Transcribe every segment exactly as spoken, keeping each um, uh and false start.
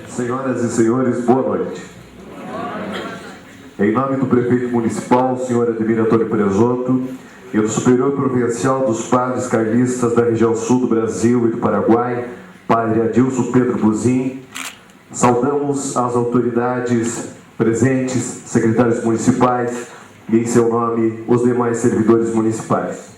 Senhoras e senhores, boa noite. Em nome do prefeito municipal, senhor Ademir Antônio Prezzotto, e do superior provincial dos padres carlistas da região sul do Brasil e do Paraguai, padre Adilson Pedro Buzin, saudamos as autoridades presentes, secretários municipais e, em seu nome, os demais servidores municipais,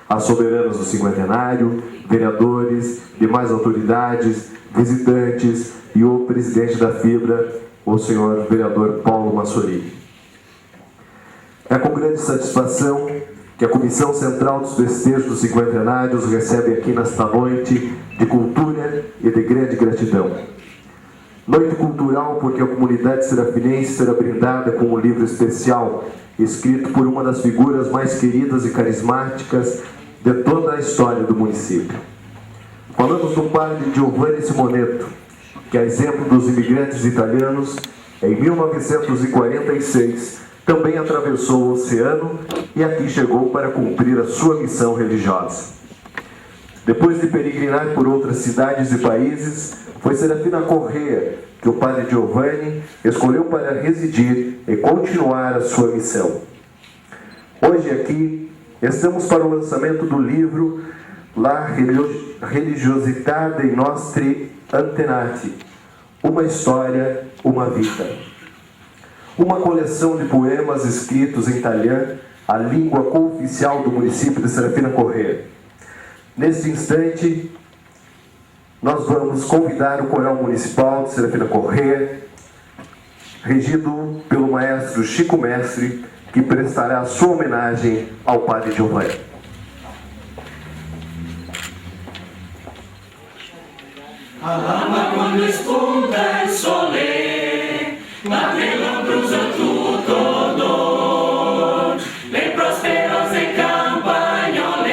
as soberanas do cinquentenário, vereadores, demais autoridades, visitantes e o presidente da Fibra, o senhor vereador Paulo Massorini. É com grande satisfação que a Comissão Central dos Festejos dos Cinquentenários recebe aqui nesta noite de cultura e de grande gratidão. Noite cultural porque a comunidade serafinense será brindada com um livro especial, escrito por uma das figuras mais queridas e carismáticas de toda a história do município. Falamos do padre Giovanni Simoneto, que, a exemplo dos imigrantes italianos, em mil novecentos e quarenta e seis, também atravessou o oceano e aqui chegou para cumprir a sua missão religiosa. Depois de peregrinar por outras cidades e países, foi Serafina Corrêa que o padre Giovanni escolheu para residir e continuar a sua missão. Hoje aqui estamos para o lançamento do livro La Religio-, Religiosità dei Nostri Antenati, Uma História, Uma Vida. Uma coleção de poemas escritos em talian, a língua cooficial do município de Serafina Corrêa. Neste instante, nós vamos convidar o Coral Municipal de Serafina Corrêa, regido pelo maestro Chico Mestre, que prestará sua homenagem ao padre Giovanni. A l'alba quando spunta el sole, la te lo brusa tuto odor, le prosperose campagnole,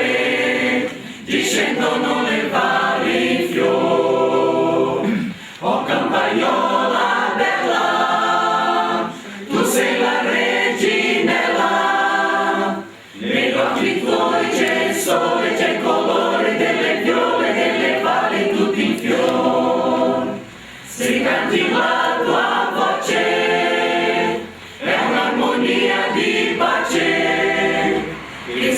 discendono le vali in fior. O campagnola bela, tu sei la reginela, negli occhi tuoi c'è il sole, c'è il colore delle viole, delle vali tutte in fior. Se canti la tua voce, è un'armonia di pace, che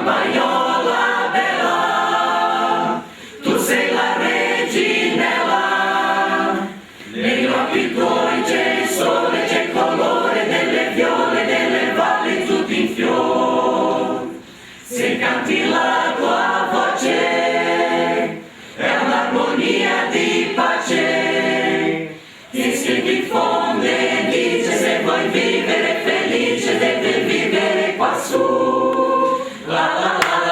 Campagnola bela, tu sei la reginela, nei oci tuoi c'è el sole, c'è el colore dele viole, dele vale tute in fior. Se canti la tua voce, è un'armonia di pace. Che si diffonde, dice, se vuoi vivere felice, devi vivere quassù. La, la, la.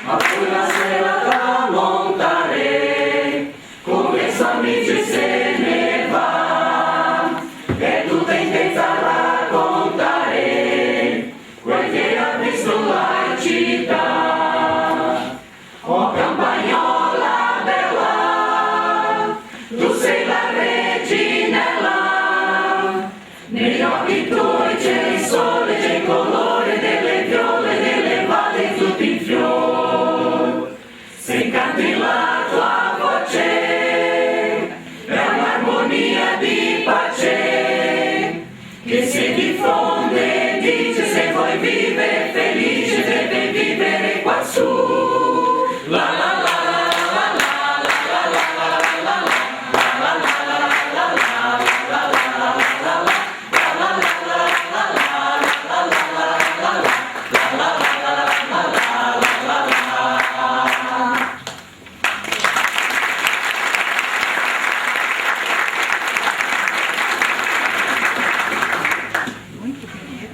Ma pur la sera tramontare, come s'amici se ne va, e tuta intesa a racontare quel che ha visto la cità. Oh campagnola bela, tu sei la reginela, nei oci tuoi c'è el sole, c'è el colore dele viole, dele vale tute in fior. Se canti la tua voce, è un'armonia di pace che si diffonde, dice, se vuoi vivere felice, devi vivere quassù. La, la, la.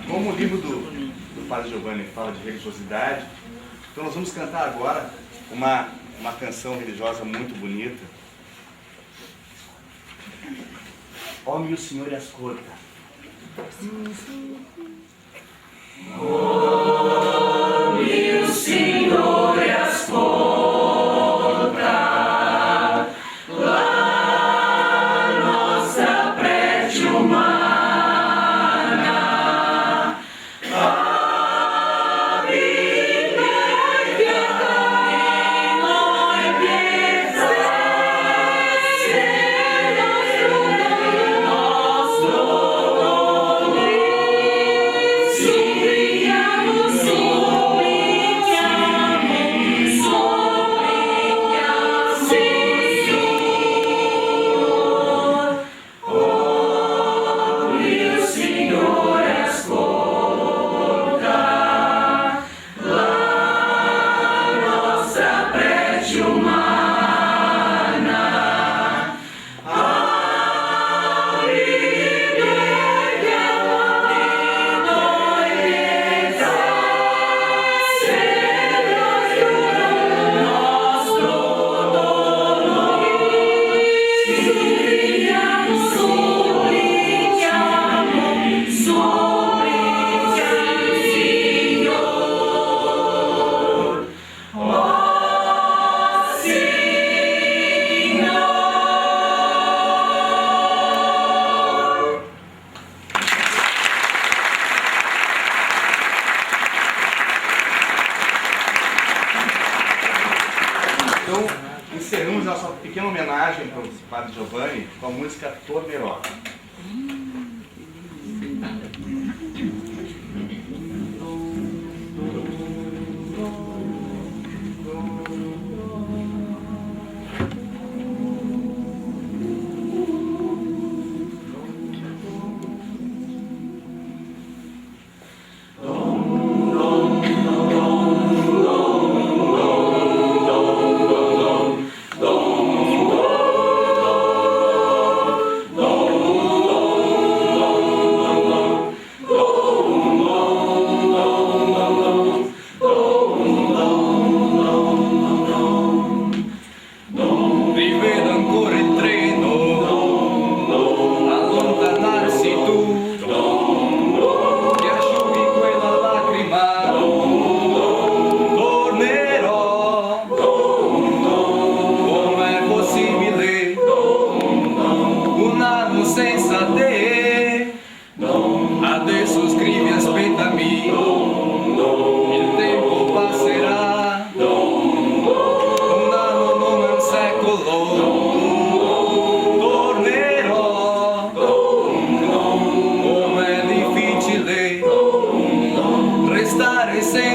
Como o livro do, do Padre Giovanni fala de religiosidade, então nós vamos cantar agora uma, uma canção religiosa muito bonita. Ó mio Signore, ascolta. Oh mio Signore, ascolta la nostra prece umana. Oh mio Signore, ascolta la nostra prece umana. Então, encerramos a nossa pequena homenagem para o Padre Giovanni com a música Tornerò.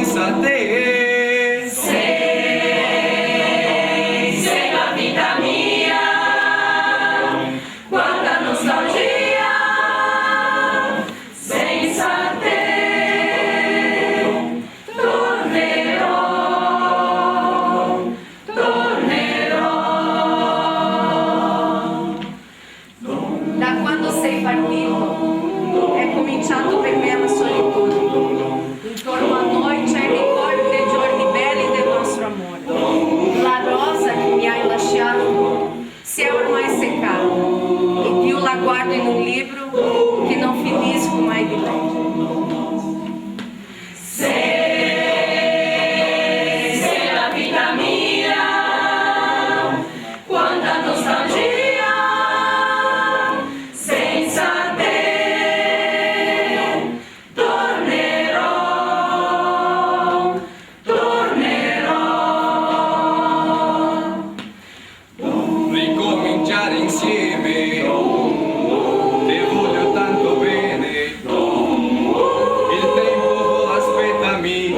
Sensa te. Sei, sei la vita mia, quanta nostalgia, sensa te tornerò, tornerò. Da quando sei partito è cominciato per me la solitudine. Intorno a noi c'è il ricordo dei giorni belli del nostro amore. La rosa che mi hai lasciato si è ormai seccata e io la guardo in un libro che non finisco mai di leggere. Sei, sei la vita mia, quanta nostalgia, sensa te tornerò, tornerò. Ricominciare insieme, te voglio tanto bene. Il tempo aspetta mi,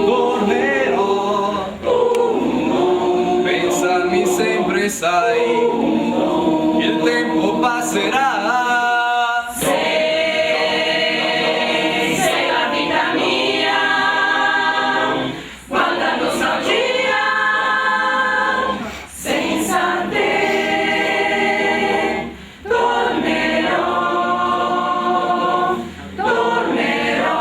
tornerò. Pensami sempre, sai, il tempo passerà. Sei, sei la vita mia, quanta nostalgia, sensa te tornerò, tornerò.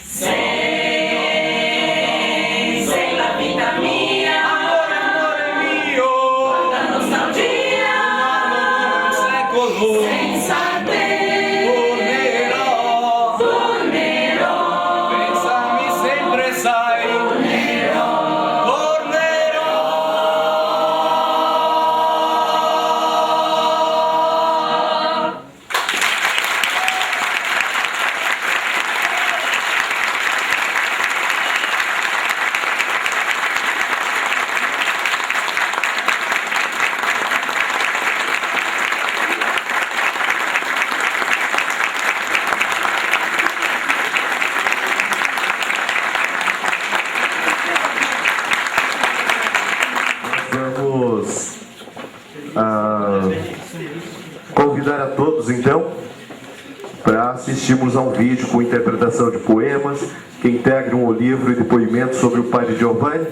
Sei, sei la vita mia, amore, amore mio, quanta nostalgia, un secolo, sensa te tornerò, tornerò. Pensami sempre, sai, tornerò, tornerò. Vamos ah, convidar a todos, então, para assistirmos a um vídeo com interpretação de poemas que integram o livro e depoimentos sobre o padre Giovanni,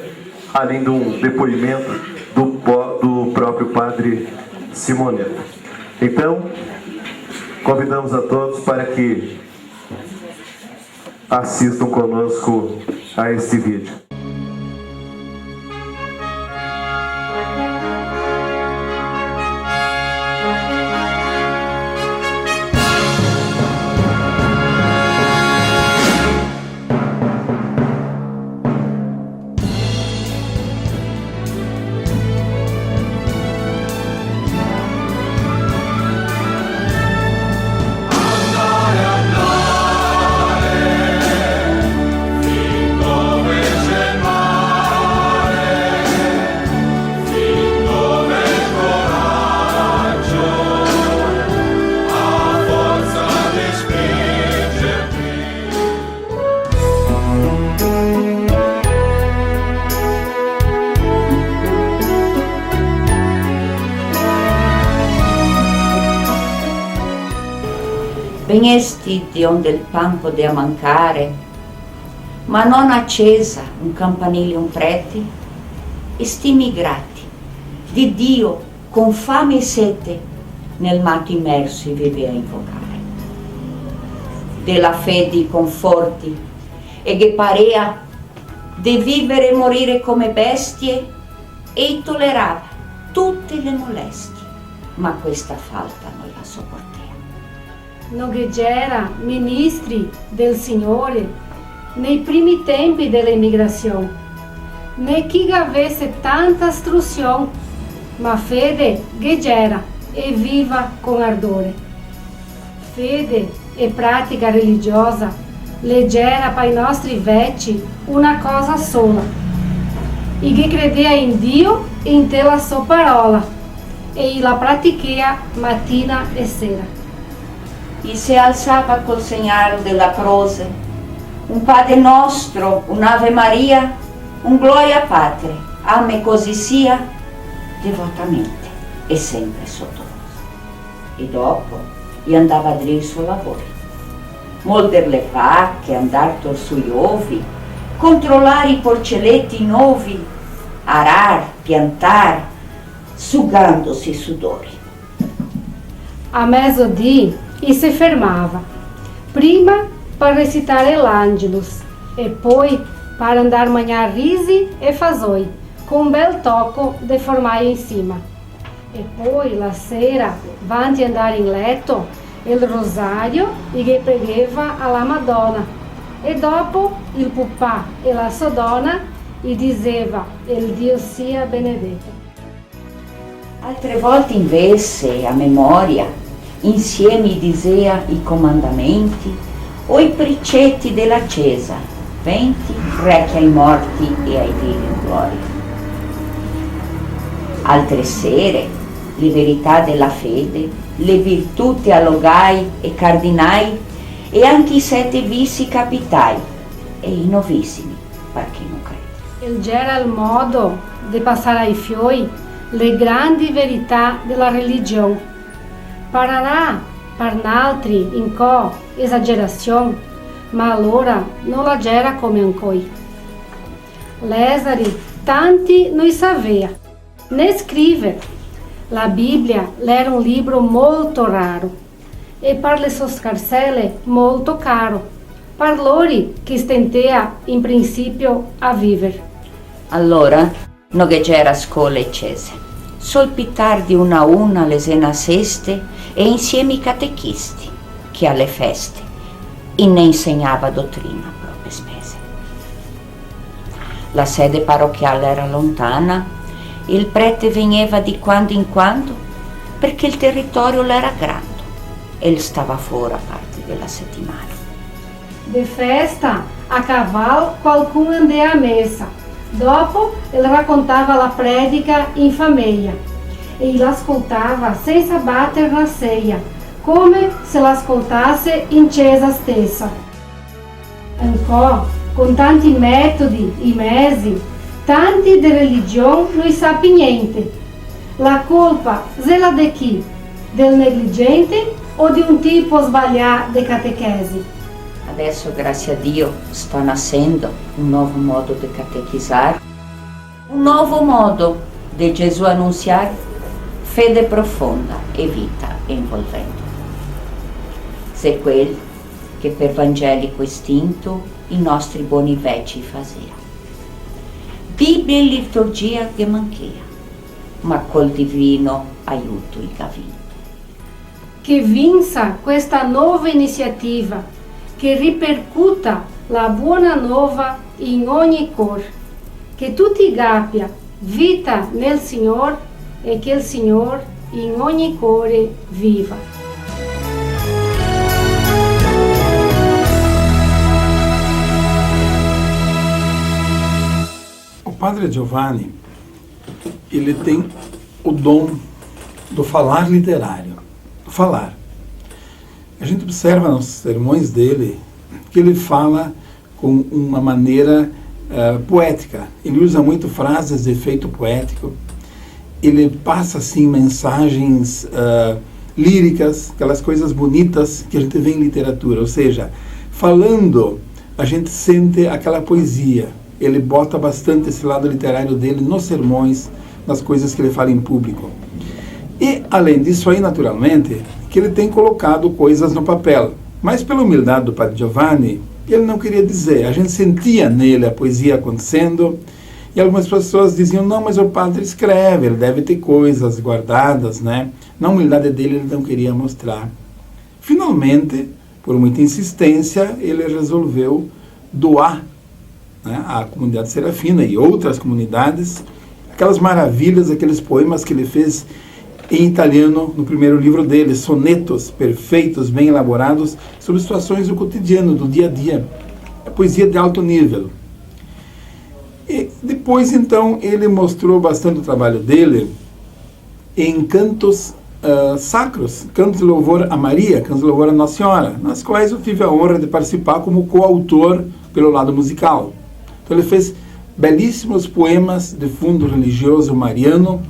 além de um depoimento do po-, do próprio padre Simoneta. Então, convidamos a todos para que assistam conosco a este vídeo. Vegnesti de onde el pan podea mancare, ma no na cesa, un campanile, un prete, e sti migrati di Dio con fame e sete nel mato imerso i vivea a invocare. De la fede i conforti, e ghe parea de vivere e morire come bestie, e i tolerava tute le molestie, ma questa falta no i la soportea. No ghe gera ministri del Signore nei primi tempi de la imigrasion, né chi gavese tanta strusion, ma fede ghe gera e viva con ardore. Fede e pratica religiosa le gera pa i nostri veci una cosa sola. I ghe credea in Dio e inte la so parola, e i la pratichea matina e sera. I se alsava col segnal de la croxe, un Padre Nostro, un Ave Maria, un Gloria Patri, ame così sia, devotamente e sempre soto rosa. E dopo i andava drio i so lavori. Molder le vache, andar tor su i ovi, controlar i porceleti novi, arar, piantar, sugandosi i sudori. A mezodì i se fermava, prima par recitar l'Angelus e poi par andar magnar risi e fasoi, co un bel toco de formaio in sima. E poi la sera, vanti andar in leto, el rosario i ghe pregheva a la Madona, e dopo il pupà e la so dona i diseva: "El Dio sia benedeto". Altre volte invese, a memoria, insieme i disea i comandamenti o i priceti de la Cesa, venti, requie ai morti e ai vivi in gloria. Altre sere, le verità de la fede, le virtù teologai e cardinai e anche i sete visi capitai e i novissimi, par chi no crede. El gera el modo de pasar ai fioi le grandi verità de la religion. Pararà par naltri incò esagerasion, ma alora no la gera come ancoi. Lèsari tanti no i savea, né scriver. La Biblia l'era un libro molto raro e par le so scarsele molto caro, par lori che stentea in principio a viver. Alora no ghe gera scole e cese. Sol pi tardi una a una le xe naseste e insieme i catechisti, che a le feste i ne insegnava dotrina a proprie spese. La sede parochial l'era lontana, il prete vegneva di quando in quando, parché il teritorio l'era grando e el stava fora parte de la setimana. De festa, a caval, qualcun andea a mesa. Dopo, el racontava la predica in fameia e i l'ascoltava sensa bater na seia, come se l'ascoltase in cesa stesa. Ancò, con tanti metodi, i mezi, tanti de religion no i sa pi gnente. La colpa xe la de chi? Del negligente o de un tipo sbalià de catechesi? Adesso, grazie a Dio, sta nasendo un novo modo de catechizar, un novo modo de Gesù anunziar fede profonda e vita envolvente. Xe quel che per vangelico istinto i nostri boni veci fasea. Bibia e liturgia ghe manchea, ma col divino aiuto i ga vinto. Che vinsa questa nova iniziativa, che ripercuta la buona nova in ogni cor, che tutti gabia vita nel Signor e che il Signor in ogni core viva. O padre Giovanni, ele tem o dom do falar literário, do falar. A gente observa nos sermões dele que ele fala com uma maneira, eh, poética. Ele usa muito frases de efeito poético. Ele passa, assim, mensagens, eh, líricas, aquelas coisas bonitas que a gente vê em literatura. Ou seja, falando, a gente sente aquela poesia. Ele bota bastante esse lado literário dele nos sermões, nas coisas que ele fala em público. E, além disso aí, naturalmente, que ele tem colocado coisas no papel. Mas pela humildade do padre Giovanni, ele não queria dizer. A gente sentia nele a poesia acontecendo, e algumas pessoas diziam: "Não, mas o padre escreve, ele deve ter coisas guardadas, né?" Na humildade dele, ele não queria mostrar. Finalmente, por muita insistência, ele resolveu doar, né, à comunidade Serafina e outras comunidades, aquelas maravilhas, aqueles poemas que ele fez em italiano no primeiro livro dele, sonetos perfeitos, bem elaborados, sobre situações do cotidiano, do dia a dia. É poesia de alto nível. E depois, então, ele mostrou bastante o trabalho dele em cantos eh, sacros, cantos de louvor a Maria, cantos de louvor a Nossa Senhora, nas quais eu tive a honra de participar como coautor pelo lado musical. Então ele fez belíssimos poemas de fundo religioso mariano,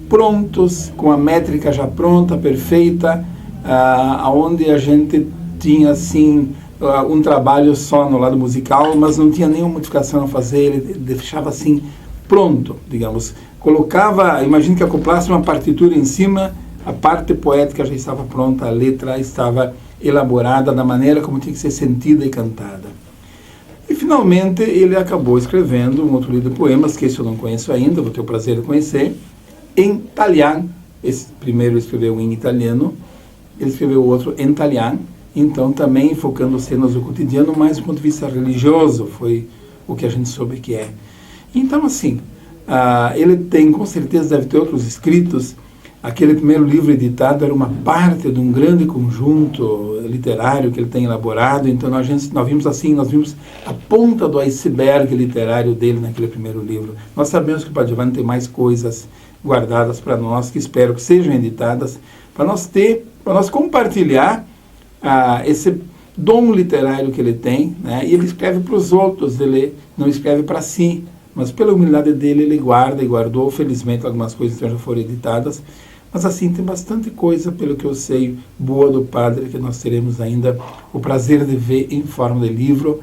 prontos, com a métrica já pronta, perfeita, ah, aonde a gente tinha assim, ah, um trabalho só no lado musical, mas não tinha nenhuma modificação a fazer, ele deixava assim pronto, digamos. Colocava, imagina que acoplasse uma partitura em cima, a parte poética já estava pronta, a letra estava elaborada da maneira como tinha que ser sentida e cantada. E finalmente ele acabou escrevendo um outro livro de poemas, que esse eu não conheço ainda, vou ter o prazer de conhecer, em talian. Esse primeiro ele escreveu em italiano, ele escreveu outro em talian, então também focando cenas do cotidiano, mas do ponto de vista religioso, foi o que a gente soube que é. Então, assim, ah, ele tem, com certeza, deve ter outros escritos. Aquele primeiro livro editado era uma parte de um grande conjunto literário que ele tem elaborado, então nós, gente, nós vimos assim, nós vimos a ponta do iceberg literário dele naquele primeiro livro. Nós sabemos que o Padre Giovanni tem mais coisas guardadas para nós, que espero que sejam editadas, para nós ter, para nós compartilhar, ah, esse dom literário que ele tem, né? E ele escreve para os outros, ele não escreve para si, mas pela humildade dele ele guarda e guardou, felizmente algumas coisas já foram editadas, mas assim tem bastante coisa, pelo que eu sei, boa do padre, que nós teremos ainda o prazer de ver em forma de livro,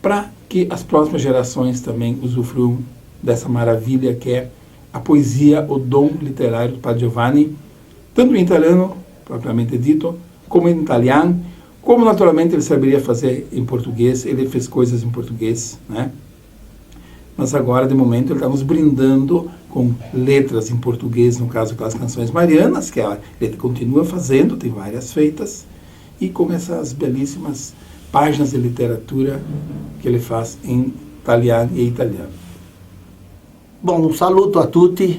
para que as próximas gerações também usufruam dessa maravilha que é a poesia, o dom literário do Padre Giovanni, tanto em italiano, propriamente dito, como em italiano, como naturalmente ele saberia fazer em português, ele fez coisas em português, né? Mas agora, de momento, ele está nos brindando com letras em português, no caso, aquelas canções marianas, que ela, ele continua fazendo, tem várias feitas, e com essas belíssimas páginas de literatura que ele faz em italiano e italiano. Bon, un saluto a tuti.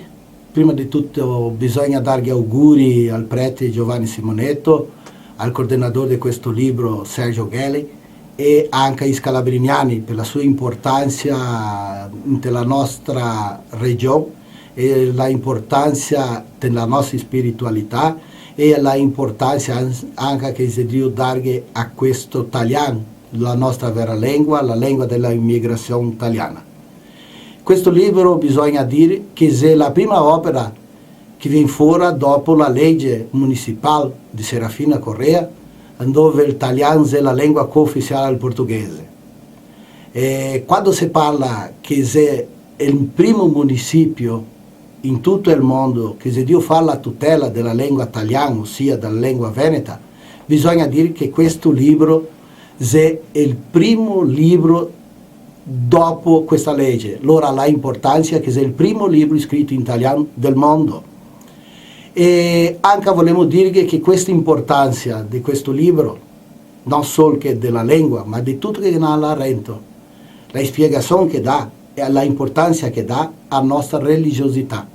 Prima de tuto bisogna darghe auguri al prete Giovanni Simoneto, al coordinador de questo libro Sergio Gelli e anca ai scalabriniani par la sua importansa inte la nostra region e la importansa inte la nostra spiritualità e la importansa an-, anca che xe drio darghe a questo talian, la nostra vera lengua, la lengua de la imigrasion taliana. Questo libro bisogna dir che xe la prima opera che vien fora dopo la lege municipal de Serafina Corrêa, dove el talian xe la lengua coofisial al portoghese. E quando se parla che xe el primo municipio in tuto el mondo che xe drio far la tutela de la lengua taliana, osia de la lengua veneta, bisogna dir che questo libro xe el primo libro dopo questa lege, lora la importansa che xe el primo libro scrito in talian del mondo. E anca volemo dirghe che questa importansa de questo libro, no sol che de la lengua, ma de tuto che ghe n'è là rento, la spiegasion che dà e la importansa che dà a nostra religiosità.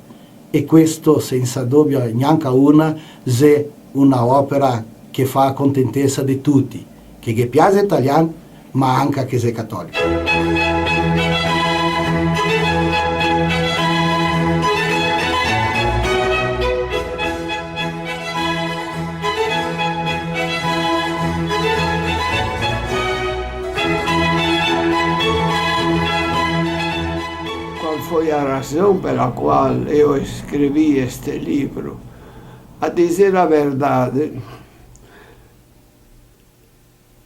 E questo, sensa dubio gnanca una, xe una opera che fa contentesa de tuti, che ghe piase el talian, ma anca che xe catolico. Qual foi a razão pela qual eu escrevi este livro? A dizer a verdade,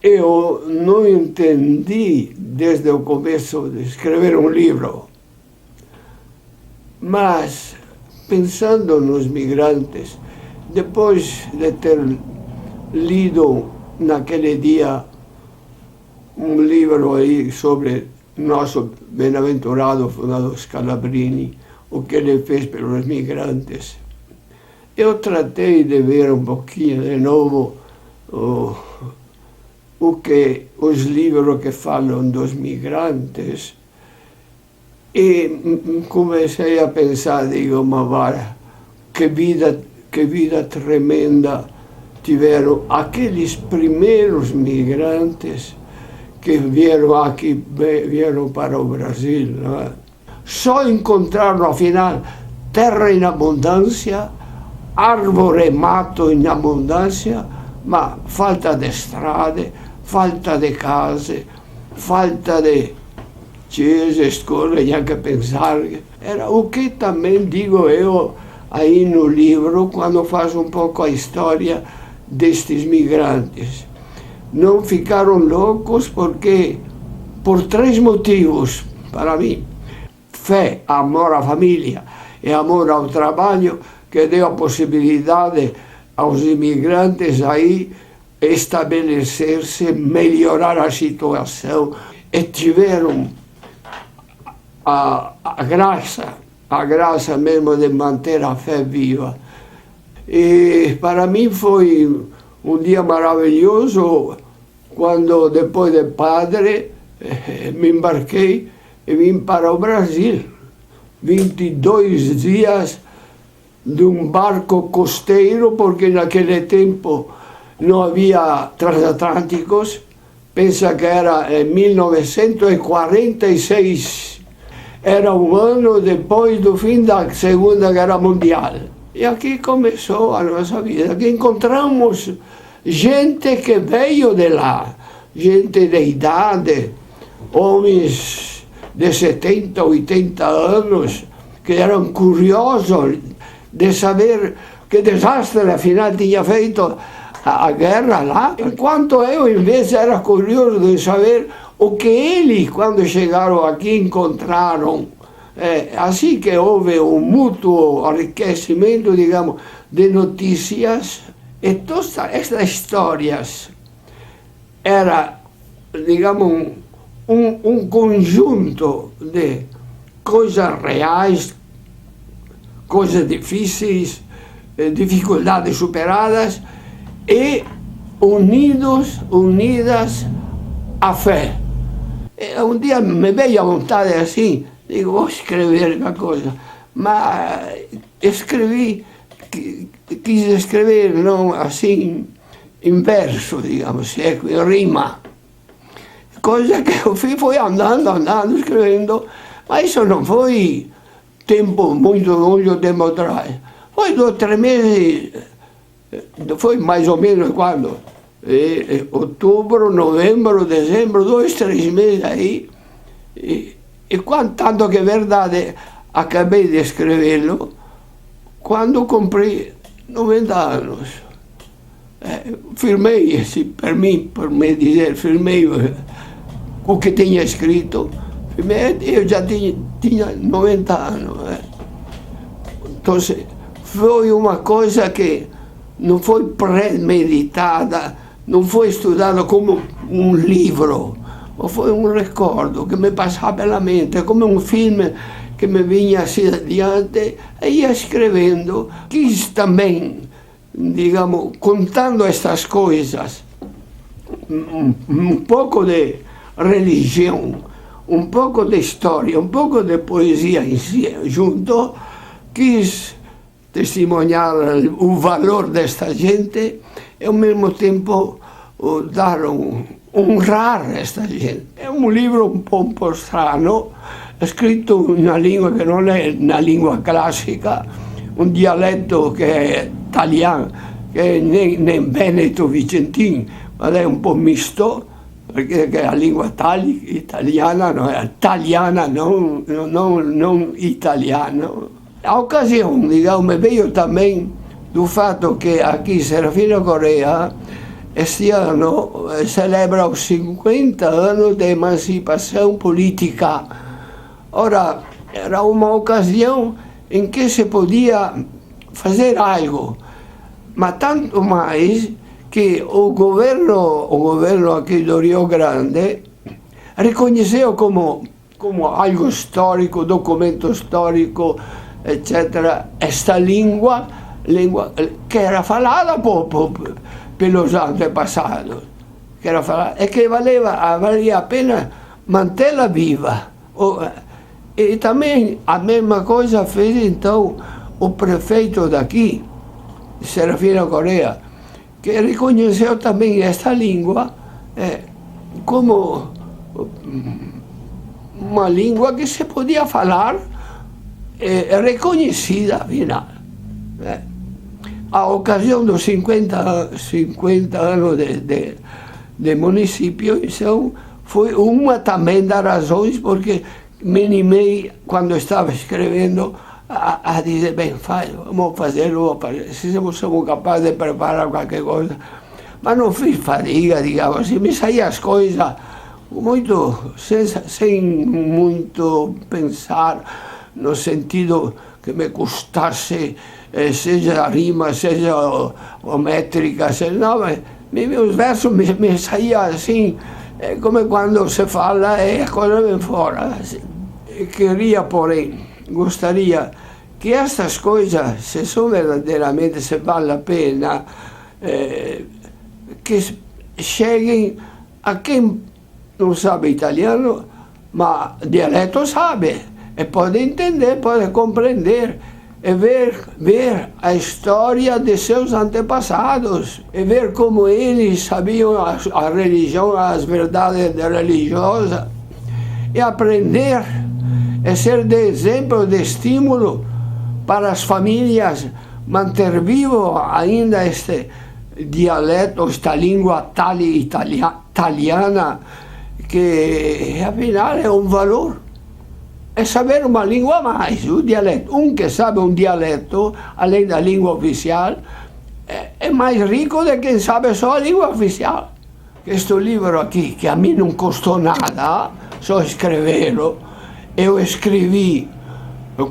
eu não entendi desde o começo de escrever um livro. Mas, pensando nos migrantes, depois de ter lido naquele dia um livro aí sobre nosso bem-aventurado fundador Scalabrini, o que ele fez pelos migrantes, eu tratei de ver um pouquinho de novo o, o que os livros que falam dos migrantes, e, mm, comecei a pensar, digo, mas vara, que vida, que vida tremenda tiveram aqueles primeiros migrantes que vieram aqui, ve-, vieram para o Brasil, não é? Só encontraram, afinal, terra em abundância, arvore, mato in abondansa, ma falta de strade, falta de case, falta de cese, scole, gnanca pensarghe. Era o que também digo eu aí no livro, quando faço um pouco a história destes migrantes. Não ficaram loucos porque, por três motivos, para mim. Fé, amor à família e amor ao trabalho, que deu a possibilidade aos imigrantes aí estabelecer-se, melhorar a situação, e tiveram a, a graça, a graça mesmo de manter a fé viva. E para mim foi um dia maravilhoso quando, depois de padre, eh, me embarquei e vim para o Brasil. Vinte e dois dias de um barco costeiro, porque naquele tempo não havia transatlânticos. Pensa que era em mil novecentos e quarenta e seis. Era um ano depois do fim da Segunda Guerra Mundial. E aqui começou a nossa vida. Aqui encontramos gente que veio de lá, gente de idade, homens de setenta, oitenta anos, que eram curiosos de saber que desastre, afinal, tinha feito a, a guerra lá, enquanto eu, invece, era curioso de saber o que eles, quando chegaram aqui, encontraram. É assim que houve um mútuo enriquecimento, digamos, de notícias, e todas estas histórias era, digamos, um, um, um conjunto de coisas reais, coisas difíceis, eh, dificuldades superadas e unidos, unidas à fé. E um dia me veio a vontade assim, digo, vou escrever uma coisa, mas escrevi, qui-, quis escrever, não, assim, em verso, digamos, se é que rima. Coisa que eu fiz foi andando, andando, escrevendo, mas isso não foi tempo muito longe, tempo atrás. Foi dois, três meses, eh, foi mais ou menos quando? Eh, eh, outubro, novembro, dezembro, dois, três meses aí. E, e quan-, tanto que é verdade, acabei de escrevê-lo quando cumpri noventa anos. Eh, firmei, sì, per mi, per me dizer, firmei, eh, o que tinha escrito, firmei, eu já tinha, tinha noventa anos, eh. Então, foi uma coisa que não foi premeditada, não foi estudada como um livro, mas foi um recordo que me passava pela mente, como um filme que me vinha assim adiante, e ia escrevendo. Quis também, digamos, contando estas coisas, um, um pouco de religião, um pouco de história, um pouco de poesia em si, junto, quis testimoniar o valor desta gente e, ao mesmo tempo, o dar um, honrar esta gente. É um livro um pouco strano, escrito in una lingua che non è una lingua classica, un dialetto che è talian, che è né, né veneto vicentin, ma è un po' misto, perché che la lingua tali-, italiana non è taliana, non, non, non italiano. A ocasião, digamos, me veio também do fato que aqui Serafina Corrêa, este ano, eh, celebra os cinquenta anos de emancipação política. Ora, era uma ocasião em que se podia fazer algo, mas tanto mais que o governo, o governo aqui do Rio Grande reconheceu como como algo storico, documento storico, eccetera, esta lingua, lingua, eh, che era falada po, po, pelos antepasados, che era falada, e che valeva, valia a pena mantela viva. O, eh, e também a mesma coisa fez, então, o prefeito daqui, Serafina Corrêa, que reconheceu também esta língua, eh, como, hum, uma língua que se podia falar, eh, reconhecida, afinal, né? A ocasion do sinquenta, sinquenta ano de, de, de municipio, insoma, foi uma também das razões porque me animei, quando estava escrevendo, a, a dizer, "Bem, faz, vamos fazer, vamos fazer, se somos capazes de preparar qualquer coisa." Mas não fiz fadiga, digamos assim, me saía as coisas muito, sem, sem muito pensar, no sentido que me custasse, eh, seja a rima, seja o, o métrica, se, não, mas me, me, os versos me, me saía assim, é como quando se fala e a coisa vem fora, assim. E queria, porém, gostaria que estas coisas, se são verdadeiramente, se vale a pena, eh, que cheguem a quem não sabe italiano, mas dialeto sabe, e pode entender, pode compreender, e ver, ver a história de seus antepassados, e ver como eles sabiam a, a religião, as verdades religiosas, e aprender, e ser de exemplo, de estímulo para as famílias, manter vivo ainda este dialeto, esta língua tali-, italia-, italiana, que afinal é um valor. É saber uma língua a mais, o dialeto. Um que sabe um dialeto, além da língua oficial, é, é mais rico de quem sabe só a língua oficial. Questo libro aqui, que a mim não custou nada, só escrevê-lo, eu escrevi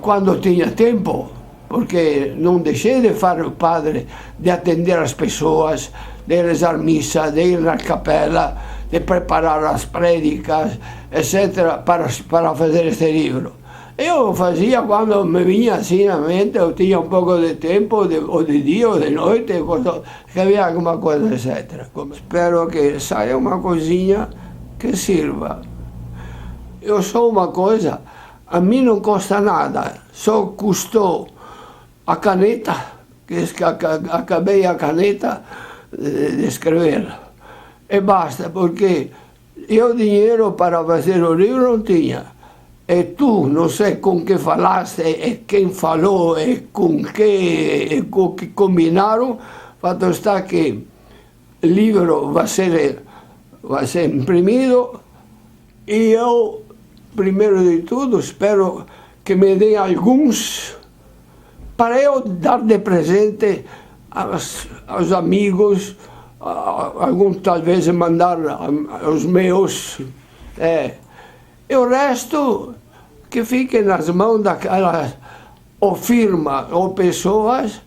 quando tinha tempo, porque não deixei de fazer o padre, de atender as pessoas, de rezar missa, de ir na capela, de preparar as prédicas, etcetera, para, para fazer este livro. Eu fazia quando me vinha assim na mente, eu tinha um pouco de tempo, de, ou de dia, ou de noite, quando, que havia alguma coisa, etcetera. Como, espero que saia uma coisinha que sirva. Eu sou uma coisa, a mim não custa nada, só custou a caneta, que es-, que aca-, acabei a caneta de, de escrever. E basta, porque eu dinheiro para fazer o livro não tinha. E tu, não sei com que falaste, e quem falou, e com que, e com que combinaram, fato sta que livro vai ser, vai ser imprimido, e eu, primeiro de tudo, espero que me deem alguns para eu dar de presente aos, aos amigos, a, a, alguns talvez mandar a, aos meus, é. E o resto que fique nas mãos daquelas, ou firma, ou pessoas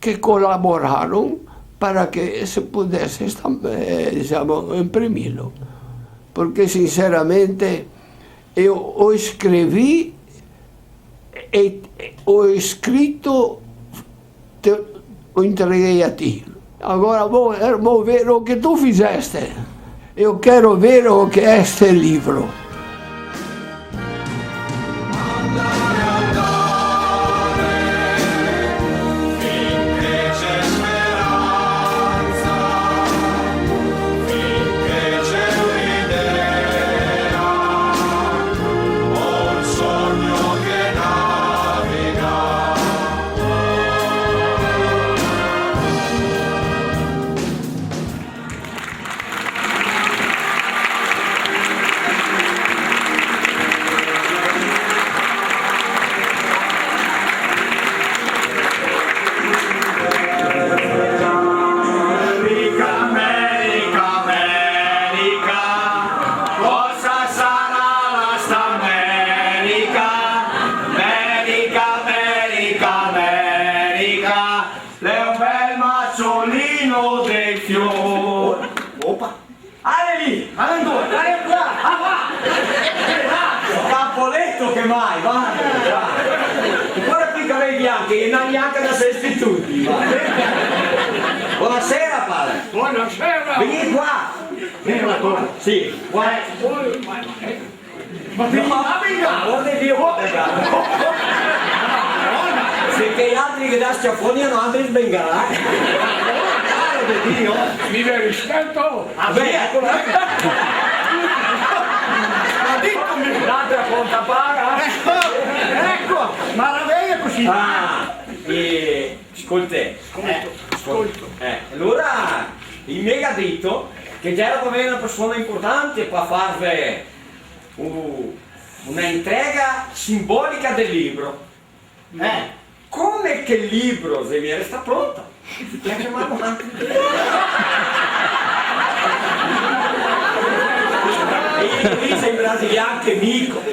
que colaboraram para que se pudesse estam-, eh, diciamo, imprimi-lo. Porque, sinceramente, eu o escrevi e, e o escrito te, o entreguei a ti. Agora vou, vou ver o que tu fizeste. Eu quero ver o que é este livro. America, America, America, cosa sarà la sta America? America, America, America, l'è un bel mazzolino de fior. Opa! Ale lì! Ale ancora! Ale qua! Ah, va! Che razzo! Capoleto che mai, va! Va! Ancora quei capelli bianchi, e na bianca da sesti tuti, va! Buonasera, padre! Buonasera! Venite qua! Venite qua! Sì, qua! Eh, voi, ma, eh, Ma no, ma venga! Amor de Dio, venga! Se che i altri che dà schiafoni, no, altri sbengala, eh! Amor de Dio! Mi ve rispeto! Ah, beh, eco. Ma ditemi! L'altra conta paga! Eco! Eco! Maraviglia così! Ah, e, scolta, Scolto, eh, scolto. Eh, alora, i me ga dito che gera par vegner na persona inportante par farve u-, una entrega simbolica del libro. Eh. Come che el libro xe mia restà pronto, i ga ciamà anca. E i dixe in brasilian che mico.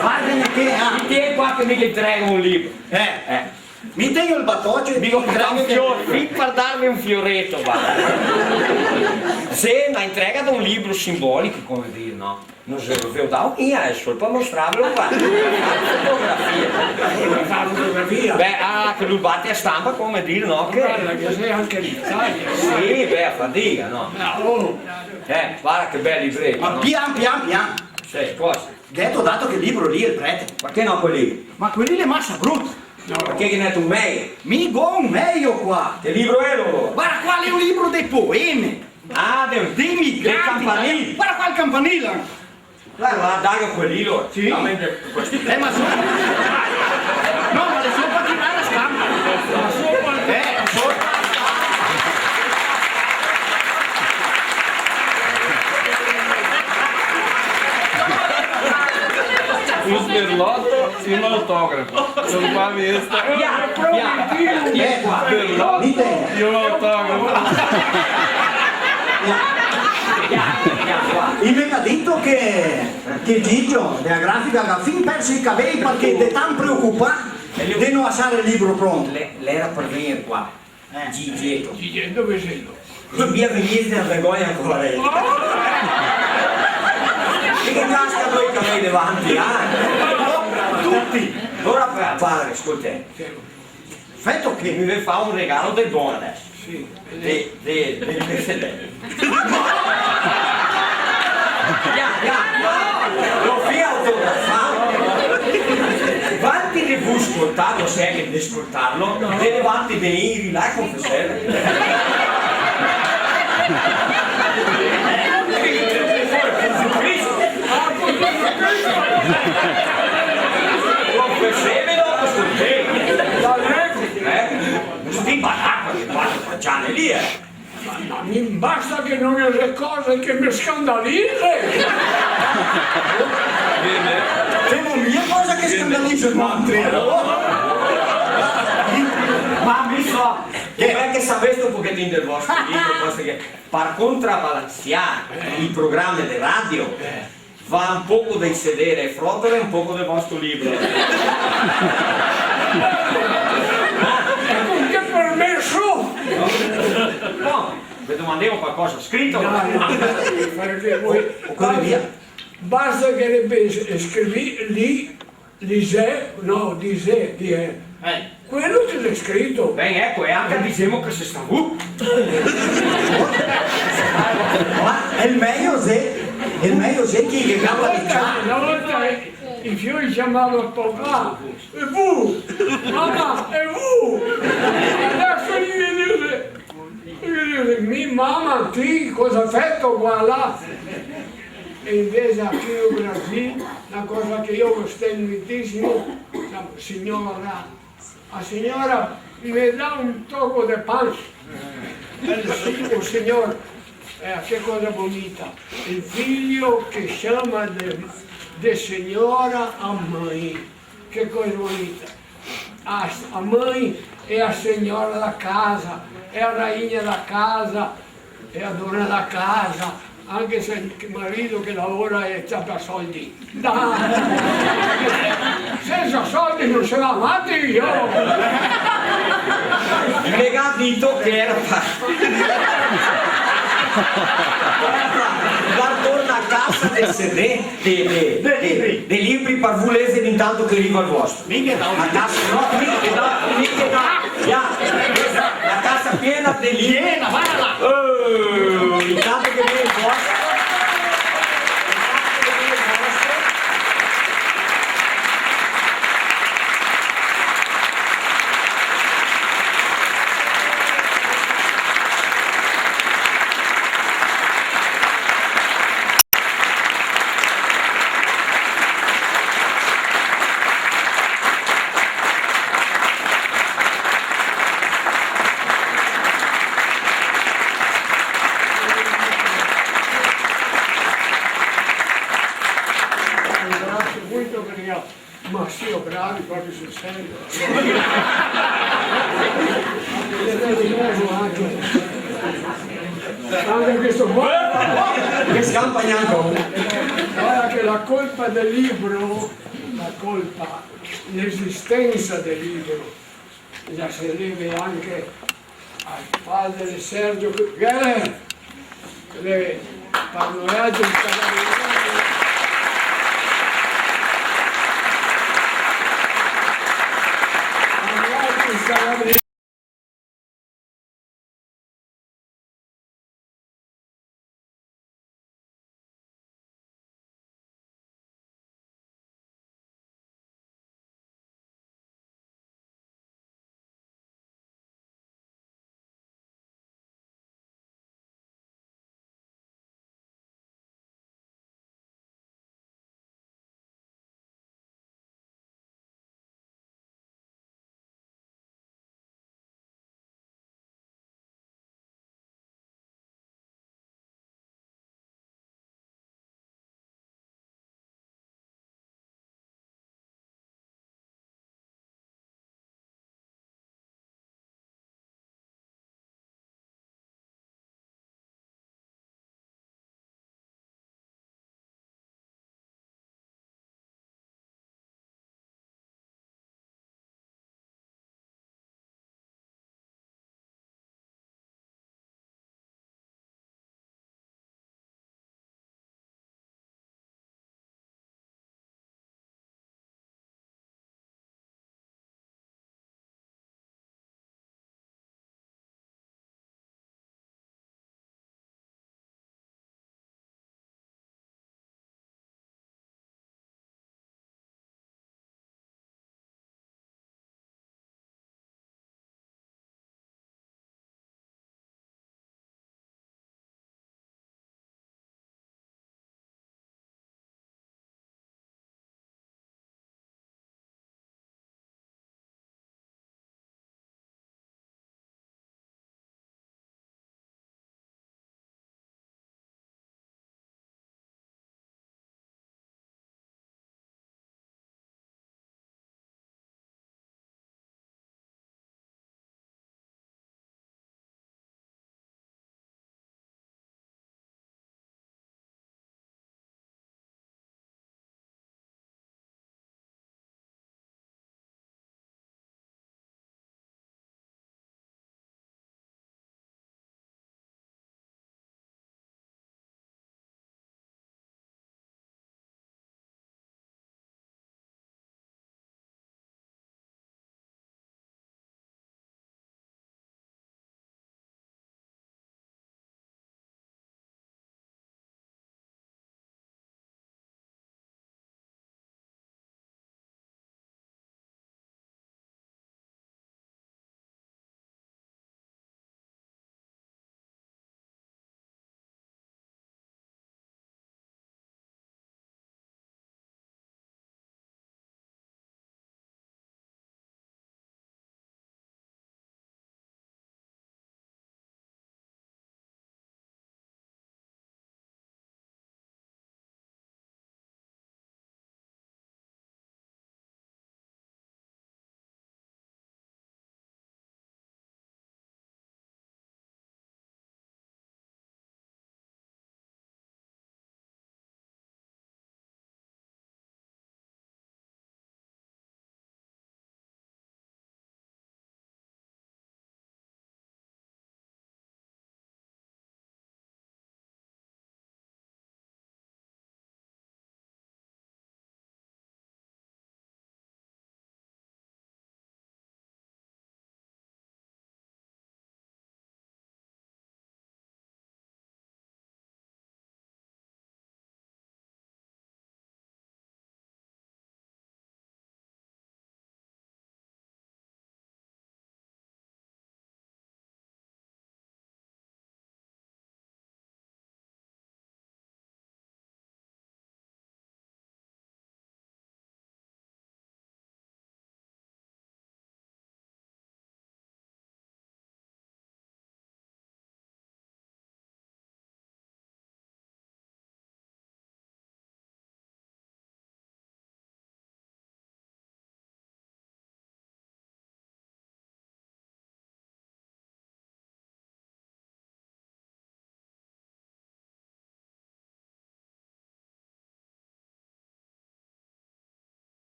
Varda che, ah. Ti vien qua che mi te entrego un libro. Eh. Eh. Mi tegno el batocio e digo, un fior-, fin par darme un fioreto, va. Xe na entrega de un libro simbolico, come dir, no? No xe, ve lo dao mia, xe solo par mostrarvelo, va. Fotografia. Eh, ma fa fotografia? Beh, ah, che lo bate a stampa, come dir, no? Che... Varda che xe anca in Italia. Sì, beh, a fadiga, no? Ah, oh. Eh, varda che bel libreto, no? Ma pian, pian, pian. Sì, cosa? Gheto dato quel libro lì al prete? Parché no quel lì? Ma quel lì l'è masa bruto. No. Parché ghe n'è un mejo? Mi go un mejo qua. Che libro xe, alora? Varda, qua l'è un libro de poeme. Ah, de, de migranti, del campanil. Varda qua el campanil. Varda, varda, dai quel lì, alora. Sì. Dame questo. Eh, ma so-, no, ma l'è solo par tirar a stampa. Ma solo par, eh, solo par Un sberloto e un autografo. Son qua, vista. Via, via, via qua. Sberloto e un autografo. I me ga dito che, che Gigio, dela grafica, ga fin perso i cavei parché el xe tan preocupà de no asar el libro pronto. L'è-, l'era par vegner qua. Eh. Gigieto. Gigieto, dove selo? Dovia vegnirne a vergogna ancora el. E che casca coi cavei davanti, ah? Tuti! Alora, pa-, padre, scolta. Sì. Feto che mi ve fa un regalo del bon adeso. Sì. De, de, del precedente. Via, via, no, no, no, via autografà. Vanti de vu scoltarlo, se xe che de scoltarlo, de levanti de iri là e confesarlo. Confesarlo dopo sto tempo. Eh? Sti baracchi che parla Gianni lì, eh. Ma mi basta che no ghe xe cose che me scandalize. Te no mia cosa che scandalize, ma... Ma mi so, che, eh, parché savesto un pochetin del vostro libro, cose che, par contrabalansiar i programi de radio, eh. Va un poco dei sedere e frotole e un poco del vostro libro. Con che permeso? No, ve domandemo qualcosa scrito. No, no, parché voi... Ocor-, ocore via. Basta che le pe-, scrivi lì. Lisè, no, disè, disè. Eh. Quelo che xe scrito. Ben, eco, e anca disemo che se sta vu. Ma el mejo xe, el mejo xe che i ghe capa de cià. Na volta, na volta, eh, i fioi ciamava papà, e vu, mama, e vu. Adeso i ghe dixe, i ghe dixe, mi, mama, ti, cosa feto qua, là? E invese aquí in Brasil, na cosa che mi go sentìo tantisimo, signora, a signora me dà un toco de pan. El si-, o signor, eh, che cosa bonita. El figlio che ciama de, de signora a mãe. Che cosa bonita. A, a mãe é a senhora da casa, é a rainha da casa, é a dona da casa, anche se el marito che lavora e ciapa soldi. Dai! Sensa soldi no se va avanti, io! Me ga dito che era par, par torna a casa de CD. De, de, de libri. De libri par vu lèzerli intanto che riva el vostro. Mi ghe dao. Ma cazzo, no, mi ghe dao, mi ghe dao. Via. Na casa piena de libri. Piena, varda là. Eh, intanto che riva el vostro. Ma sì, oh, bravi, proprio sul serio. Anche questo qua. Che scampa gnanca uno. Guarda che la colpa del libro, la colpa, l'esistenza del libro, la se deve anche al padre Sergio Geller, che l'è par noialtri un cavaliere. Par noialtri un cavaliere.